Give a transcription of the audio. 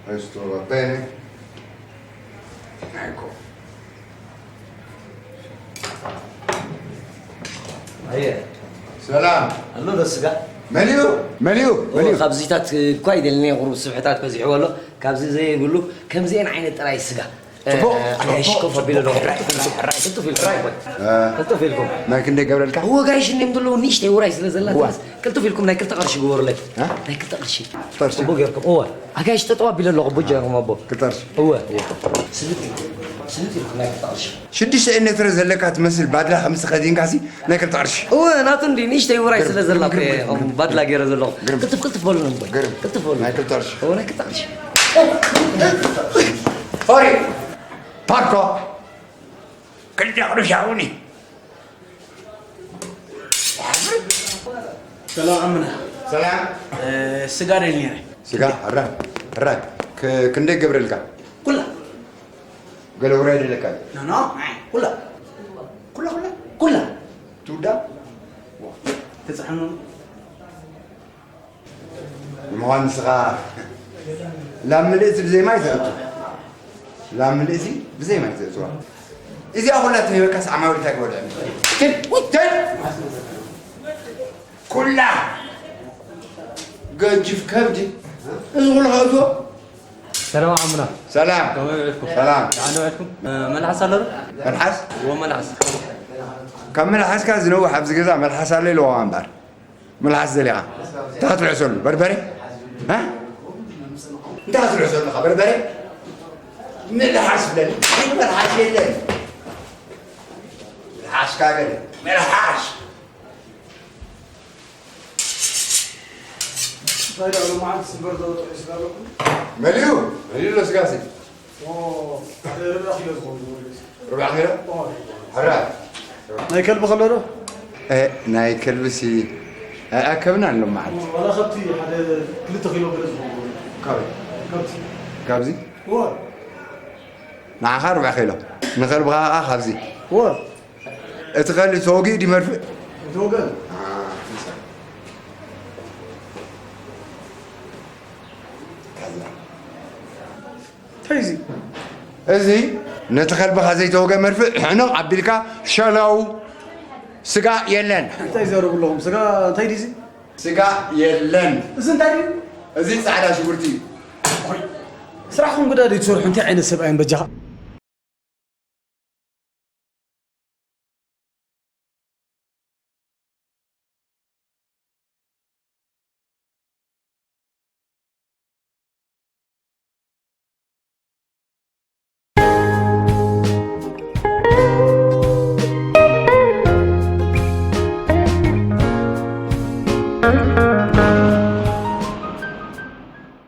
Questo va bene? Ecco. ኣየ ሰላም። ኣሎ ዶ ስጋ? መሊኡ መሊኡ ኦ፣ መሊኡ። ካብዚታት እኳ ይደልኒ ቁሩብ ስብሕታት በዚሕዎ ኣሎ። ካብዚ ዘይብሉ ከምዚአን ዓይነት ጥራይ ስጋ። ጽቡቕ፣ እ፣ ኣጋይሽ ጽቡቕ፣ ኮፍ ኣቢሉ ዶ? ጽቡቕ። ሕራይ፣ ሕራይ፣ ሕራይ። ቅልጡፍ ኢልኩም። እ፣ ቅልጡፍ ኢልኩም። ናይ ክንደይ ገብረልካ? እወ ጋይሽ እኒኦም ዘለዉ ንእሽተይ ውራይ ስለ ዘላ እዋ። ቅልጡፍ ኢልኩም ናይ ክልተ ቅርሺ ግበሩለይ። እ? ናይ ክልተ ቅርሺ። ቅርሺ። ጽቡቕ ጌርኩም። እወ ኣጋይሽ ጠጠው ኣቢለ ኣለኹ ቡጃ ኢኹም ኣቦ። ክልተ ቅርሺ። እወ ስልት ኢልኩም። ስልት ኢልኩም ናይ ክልተ ቅርሺ። ሽዱሽተ ሜትር ዘለካ ትመስል ባድላ ከምዚ ከዲንካሲ ናይ ክልተ ቅርሺ። እወ ናቱ እንዲ ንእሽተይ ውራይ ስለ ዘላ እኮ እየ ከምኡ ባድላ ገይረ ዘለኹ። ቅልጥፍ ቅልጥፍ በሉ ነንቦይ። ግርም። ቅልጥፍ በሉ። ናይ ክልተ ቅርሺ። እወ ናይ ክልተ ቅርሺ። ሆሪ ፓርኮ ክልተ ቅርሺ ኣውኒ። ሰላም ዓምና። ሰላም። ስጋ ደል ነረ። ስጋ ሕራ ሕራ ክ- ክንደይ ገብረልካ? ኩላ ገለ ውራይ ደለካ? ኖ ኖ። ኩላ ኩላ ኩላ ኩላ። ትውዳ? ተፅዕኑ። ንምዃን ንስኻ ላም ምልእቲ ብዘይ ማይ ተእቱ። ላም ምልእቲ ብዘይ ማይ ተእትዋ። እዚኣ ኩላ ትህበካስ ዓማዊል እንታይ ክበልዕ? ትል ትል ኩላ ገጅፍ ከብዲ እዚ ኩሉ ከእትዎ። ሰላም ዓምና። ሰላም ከመይ ውዒልኩም? ሰላም። ደሓን ውዒልኩም? መልሓስ ኣሎ ዶ? መልሓስ እዎ መልሓስ። ካብ መልሓስካ ዝነውሕ ኣብዚ ገዛ መልሓስ ኣሎ ኢልዎ እምበር መልሓስ ዘሊኻ እንታይ ክትልሕሰሉ በርበረ? እ? እንታይ ክትልሕሰሉ ኢኻ በርበረ? መልሓስ ብለኒ። መልሓስ የለን። መልሓስካ ገለ መልሓስ እንታይ ደኣ ሎማዓንቲ ስምበር ዘወጥሑ ስጋ ኣለኩም? መሊኡ መሊኡ ኣሎ ስጋሲ ኦ፣ ሓደ ርብዒ ኪሎ ዝኸውን ዝበሉ። ርብዓ ኪሎ ኦ፣ ሕራ ናይ ከልቢ ከሎ ዶ? እ፣ ናይ ከልብሲ ኣይኣከብናን ሎማዓንቲ። ዋላ ከብቲ ሓደ ክልተ ኪሎ ገለ ዝኸውን ዝበሉ። ካበይ? ከብቲ። ካብዚ ኦ፣ ንዓኻ ርብዓ ኪሎ ንኸልብኻ ከዓ ካብዚ። ኦ፣ እቲ ከልቢ ተወጊኡ ድዩ መርፍእ? እቲ ወገን። እንታይ እዚ? እዚ ነቲ ከልብኻ ዘይተወገ መርፍእ ሕንቕ ኣቢልካ ሸለው ስጋ የለን። እንታይ ዘረቡ ኣለኹም? ስጋ እንታይ ድዩ እዚ? ስጋ የለን። እዚ እንታይ ድዩ? እዚ ፃዕዳ ሽጉርቲ እዩ። ስራሕኩም ግዳ ዘይትሰርሑ እንታይ ዓይነት ሰብኣይ እም በጃኻ?